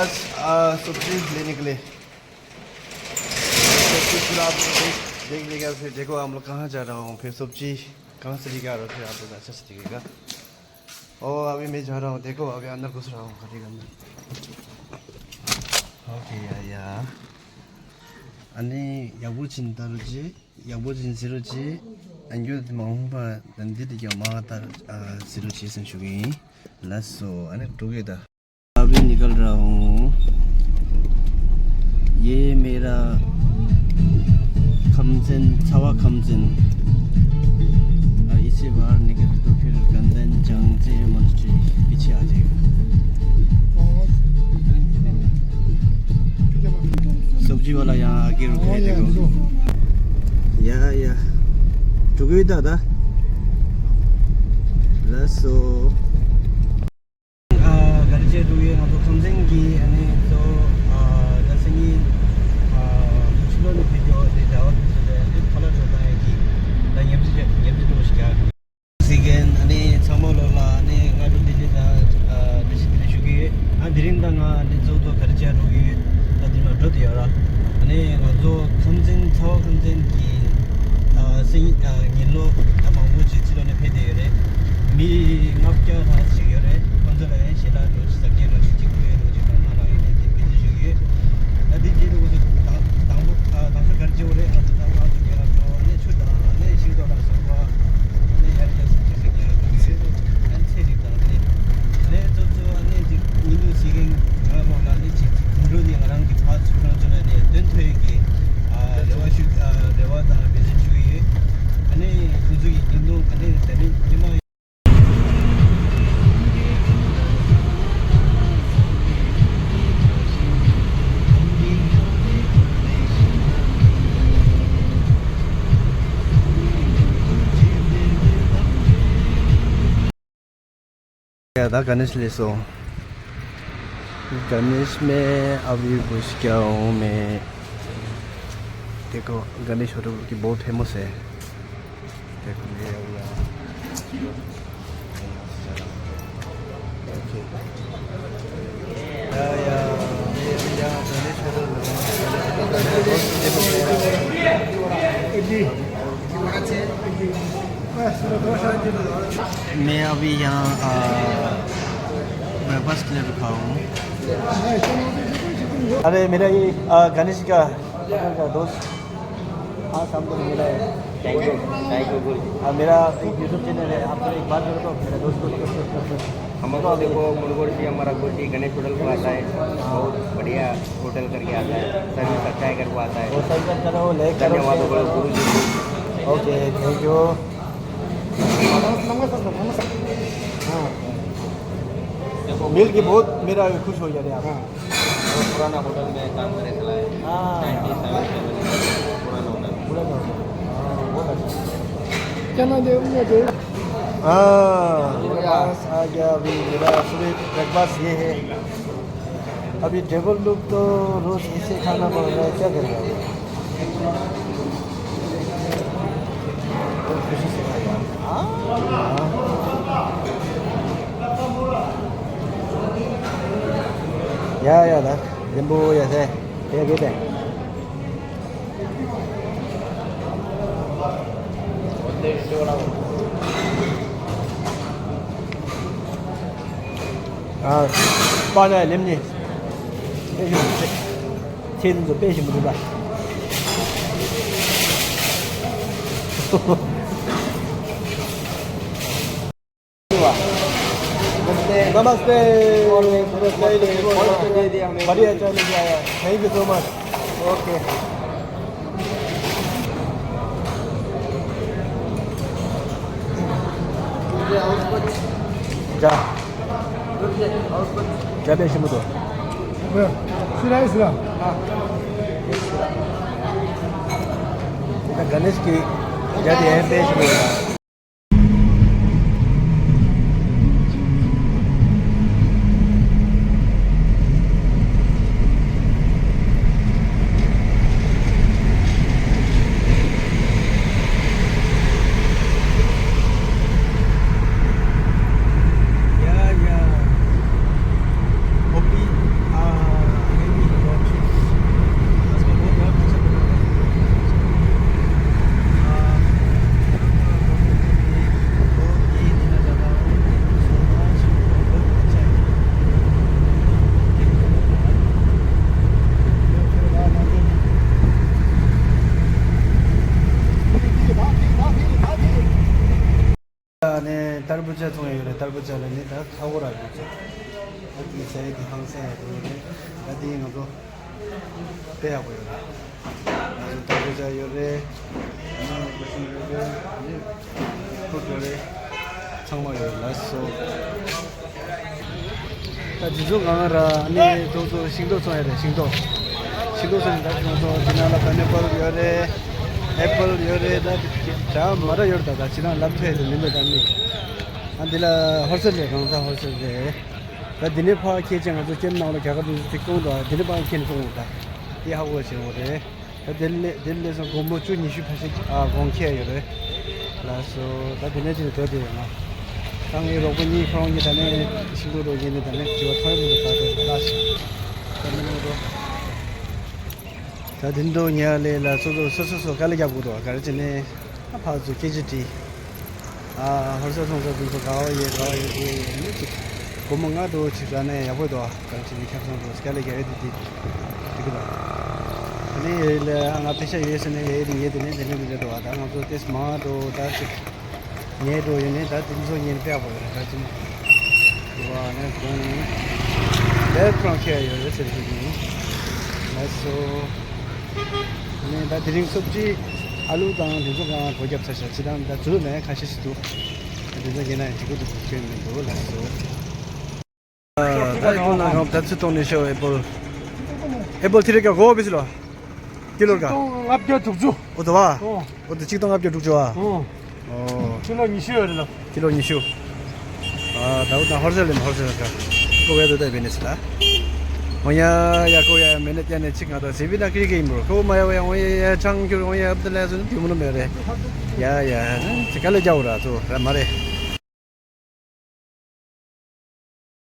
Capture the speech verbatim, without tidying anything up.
आ, सब्जी लेने के लिए। सब्जी फिर आप लोग देख, देख लेगा, फिर देखो हम लोग कहाँ जा रहा हूँ, फिर सब्जी कहाँ से लेके आ रहा हूँ, फिर आप लोग अच्छा से देखिएगा। ओ, अभी मैं जा रहा हूँ, देखो, अभी अंदर घुस रहा हूँ, गाड़ी के अंदर। ओके, या, या। अनि, याबु चिन्ता रुचि, याबु चिन्ता रुचि, अनि यो माहुम्बा नन्दी दियो माता, आ, सिरुचि संशुगी, लसो, अनि टुगेदर। अभी निकल रहा हूँ। ये मेरा खमसेन, छावा खमसेन। अ, इससे बाहर निकल तो फिर कंदन चंगजे मॉनेस्ट्री पीछे आ जाएगा। सब्जी वाला यहाँ आके रुका है, देखो। या, या। टुगेदर दा। लसो। ཨ། ག་རེ་བྱས་འདུག་ཡོད། ང་ཚོ་ཁམས་ཚན་གྱི་ཨ་ནི་གཙོ་བོ་ཨ་ད་སང་ཉིན་ཨ་ཕྱི་ལོགས་ནས་ཕེབས་རྒྱུ་དེ་ཟླ་བ་དེ་ཚོ་ལ་ཨ་ནི་ཁ་ལག་འགྲོ་སྟངས་ཡག་གི་ད་ཉམས་ཞིབ་ཉམས་ཞིབ་འགྲོ་ཞིག་ཡ། སི་ཀན་ཨ་ནི་ཚང་མ་ལོ་ལ་ཨ་ནི་སྔ་དྲོ་བདེ་ལེགས་དང་ཨ་བཀྲ་ཤིས་བདེ་ལེགས་ཞུ་གི་ཡོད། ཨ་དེ་རིང་ད་ང་ཨ་ནི་གཙོ་བོ་ག་རེ་བྱས་འགྲོ་གི་ཡོད། ད་དེ་ནས་འགྲོ་དེ་ཡོད་ར། ཨ་ནི་ང་ཚོ་ཁམས་ཚན་ཚ་བ་ཁམས་ཚན་གྱི་ཨ་སི་ཨ་ཉིན་ལོ་ད་མང་པོ་ཅིག་ཕྱི་ལོགས་ནས་ཕེབས་བསྡད་ཡོད་རེད། མི་ལྔ་བརྒྱ་ལྷག་ཅིག་ཡོད་རེད། ཁོང་ཚོ་ལ་ཡང་ཞལ་ལག་འགྲོ་ཅིག་ཟ་རྒྱུ་འགྲོ་ཅིག་གཅིག་པུ་ཡོད་འགྲོ་ཅིག་གང་མང་རག་ཡོད་ནས་དེ་ཕན་ཚུན་ཞུ་གི་ཡོད། ད་དེ་རྗེས་ལ་ང་ཚོ་དང་དང་པོ་ཨ་དང་ཤོག་གར་སྐྱེལ་བ་རེད། ང་ཚོ་ད་ཕར་ཚུར་རྒྱལ་ལ་འགྲོ་ནས་ཆུ་དང་ནས་ཤིང་ཏོག་ལ་སོགས་པ་ནས་ཡར་རྒྱས་སུ་ཅིག་ཟ་རྒྱུ་འགྲོ་གི་ཡོད། ཨ་ནི་ཚེ་རིང་དང་ནས་ནས་གཙོ་གཙོ་ཨ་ནས་ཅིག་ཉིན་དུ་ཟི་གིན་ང་མོ་ལ་ནས་ཅིག་འགྲོ་ནས་ང་རང་གི་ཕར་ཚུར་ཁོང་ཚོ་ལ་ནས་དོན་ཐོས་ཀྱི་ཨ་རེ་བ་ཞུ་ཨ་རེ་བ་དང་འབད་བརྩོན་ཞུ་གི་ཡོད། ཨ་ནི་ཁོང་ཚོ་ཡི་ཉིན་དུ་ཨ་ནི་ད་ནི་ཉི་མ། या, दा गणेश ले सो। गणेश में अभी घुस गया हूँ मैं। देखो, गणेश होटल की बहुत फेमस है। देखो, ये हो गया। ओके। या, या, ये, या, गणेश होटल में। जी। मैं अभी यहाँ, अ, ब्रेकफास्ट के लिए रुका हूँ। अरे, मेरा ये, अ, गणेश का, का दोस्त। हाँ, शाम को मिला है। थैंक यू, थैंक यू गुरु जी। हाँ, मेरा एक YouTube चैनल है, आप एक बार करो तो मेरा दोस्त को। हमको देखो, मुरगोड़ से हमारा गुरु जी गणेश होटल को आता है, बहुत बढ़िया होटल करके आता है, सर्विस अच्छा है करके आता है। वो सर्विस अच्छा हो, लाइक करो, धन्यवाद शेयर बोलो करो। गुरु जी। Okay, thank you. हाँ। देखो, मिल के बहुत मेरा खुश हो गया आप। हाँ। वो पुराना होटल में काम करे चला है। हाँ। नाइनटीन सेवेंटी सेवन पुराना होटल। पुराना होटल। हाँ, बहुत अच्छा। क्या नाम है उनका जो? हाँ, मेरे पास आ गया अभी मेरा सुबह ब्रेकफास्ट ये है। अभी टेबल लोग तो रोज ऐसे खाना पड़ रहा है, क्या करेगा? तो खुशी से खाएगा। हाँ। या, या, दा। लिंबू जैसे, ये कहते हैं। ཨ། པ་ན་ལེམ་ནི། དཔེ་ཞིམ་པོ་རེད། ཁྱེད་ཚོ་དཔེ་ཞིམ་པོ་འདུག་ད། नमस्ते। नमस्ते। बढ़िया, चलो, thank you so much. Okay. 자. 자, 네, 친구들. 뭐야? 싫어해, 싫어. 아. 일단 가네시키 자리에 빼시고. ཡ་ཡ། ཧོ་པི། ཨ། ནས་ཏར་བུ་ཇ་བཙོང་ཡ་ཡོད་རེད། ཏར་བུ་ཇ་ལ་ནི་ད་ཁ་བོ་ར་ཡོད་ཚོད། ད་དེ་ཟ་ཡ་དེ་ཧང་སང་ཡ་དེ་ཡོད་རེད། ད་དེ་ང་ཚོ་དཔེ་ཡག་པོ་ཡོད་རེད། ང་ཚོ་ཏར་བུ་ཇ་ཡོད་རེད། ཨ་ནི་ཀུ་ཤུ་ཡོད་རེད། ཨ་ནི་ཕུ་ཡོད་རེད། ཚང་མ་ཡོད། ལགས་སོ། ད་དེ་ཚོ་ང་ར་ཨ་ནི་ཏོག་ཙམ་ཤིང་ཏོག་བཙོང་ཡ་རེད། ཤིང་ཏོག་ཤིང་ཏོག་ཟེར་ནས་ད་ང་ཚོ་དེ་ནང་ལ་པའི་ནེ་པལ་ཡོད་རེད། ཨེ་པལ་ཡོད་རེད། ད་ད་མ་ར་ཡོད་རེད། ད་ད་ཅི་ན་ལབ་ཐུབ་ཡ་དེ་མི་འདུག་ད་ནི་ཨ་འདི་ལ་ཧོལ་སེལ་རེད། གང་ཟག་ཧོལ་སེལ་རེད། ད་འདི་ནས་ཕར་ཁྱེར་ཅིག་ང་ཚོ་ཁྱེར་ནང་ལ་རྒྱ་གར་དུ་ཅིག་གཏོང་འདུག་འདི་ནས་ཕར་ཁྱེར་ནས་གཏོང་འདུག་ད་དེ་ཧ་གོ་བྱེད་འོ་རེད། ད་དེ་ལས་དེ་ལས་སོ་སྒོར་མོ་བཅུ་ཉི་ཤུ་ཕལ་ཆེར་ཨ་གོང་ཁེ་ཡོད་རེད། ལགས་སོ། ད་དེ་ནས་ཅིག་འགྲོ་དེ་ཡོད་ན། ད་ངའི་རོགས་པ་གཉིས་ཁོ་རང་གིས་ད་ནས་ཤིང་ཏོག་རོ་ཡིན་ནས་ད་ནས་བྱི་བ་ཐོན་མི་འདུག་ད་དེ་ལགས་སོ། ད་མི་ནང་འགྲོ། ད་དེ་འདྲ་ཉལ་ལས་ལ་སོ་སོ་སོ་སོ་སོ་དཀའ་ལས་རྒྱབ་དགོས་འདུག་ག་རེ་བྱས་ནས་ཨ་ཕར་ཚུར་སྐད་ཆ་དྲིས། ཨ་ཧོར་ས་སོང་ས་དེ་ཚོ་ག་བ་ཡོད་ག་བ་ཡོད་དེ་ཡོད་ནི་ཅིག་སྒོར་མོ་ལྔ་དྲུག་ཅིག་རག་ན་ཡག་པོ་འདུག་ག་རེ་བྱས་ནས་ཁྱབ་སོང་འདུག་དཀའ་ལས་རྒྱག་ཡོད་དེ་དེ་འགྲིག་གི་འདུག་ཨ་ནི་ཡོད་ལ་ཨ་ང་པེ་ཤ་ཡོད་ཟེར་ནས་ཡོད་དེ་ཡོད་དེ་ནས་དེ་ནས་མི་རེད་འདུག་ད་ང་ཚོ་ཏེས་མ་འགྲོ་ད་ཅིག་ཉལ་འགྲོ་ཡོད་ནས་ད་དེ་ཚོ་ཉལ་པས་པོ་ཡོད་ད་ཅི་ནས་འགྲོ་བ་ནས་གོང་དེར་ཁོ་རང་ཁྱེར་ཡོད་རེད་ཟེར་གྱི་ཡིན། ལགས་སོ། ནས་ད་དེ་རིང་སོབ་ཅི་ཨ་ལུ་དང་དེ་ཚོ་གང་སྒོ་རྒྱབ་ཚར་ཤག་ཅི་དང་ད་ཚུར་ནས་ཁ་ཤས་ཤིག་འདུག་དེ་ཚོ་ཉལ་ན་ཡང་འགྲིག་གི་འདུག་ཁྱོད་མི་འདུག་ལགས་སོ། ད་ཁོང་ལ་ང་ད་ཚུར་གཏོང་ནས་ཤོག་ཨེ་པལ། ཨེ་པལ་ཐི་རེ་ཀ་གོ་བི་སི་ལོ། ཀི་ལོར་ཀ་སྟོང་ལྔ་བརྒྱ་དྲུག་ཅུ། ཨོ་དོ་བ། ཨོ། ཨོ་དོ་གཅིག་སྟོང་ལྔ་བརྒྱ་དྲུག་ཅུ་བ། ཨོ། ཨོ། ཀི་ལོ་ཉི་ཤུ་ཡོད་རེད་ལ། ཀི་ལོ་ཉི་ཤུ། ཨ་ད་འུ་ད་ཧོར་སེལ་ལེན་ཧོར་སེལ་ཀ་ཀོ་བའི་དོ་ད་བེ་ནེ་སི་ད། ཨོ་ཡ་ཡ་ཀོ་ཡ་མེ་ནེ་ཏ་ནེ་ཅིག་ང་ད་ཟི་བི་ན་ཀི་རི་ཀི་ཡིན་པོ་ཀོ་མ་ཡ་བ་ཡ་ཨོ་ཡ་ཡ་ཆང་ཁྱུར་ཨོ་ཡ་ཨབ་ད་ལ་སོ་ནི་དུ་མུ་ནུ་མེ་རེ། ཡ་ཡ་ཅི་ཀ་ལེ་རྒྱ་འུ་ར་ཚོ་ར་མ་རེ།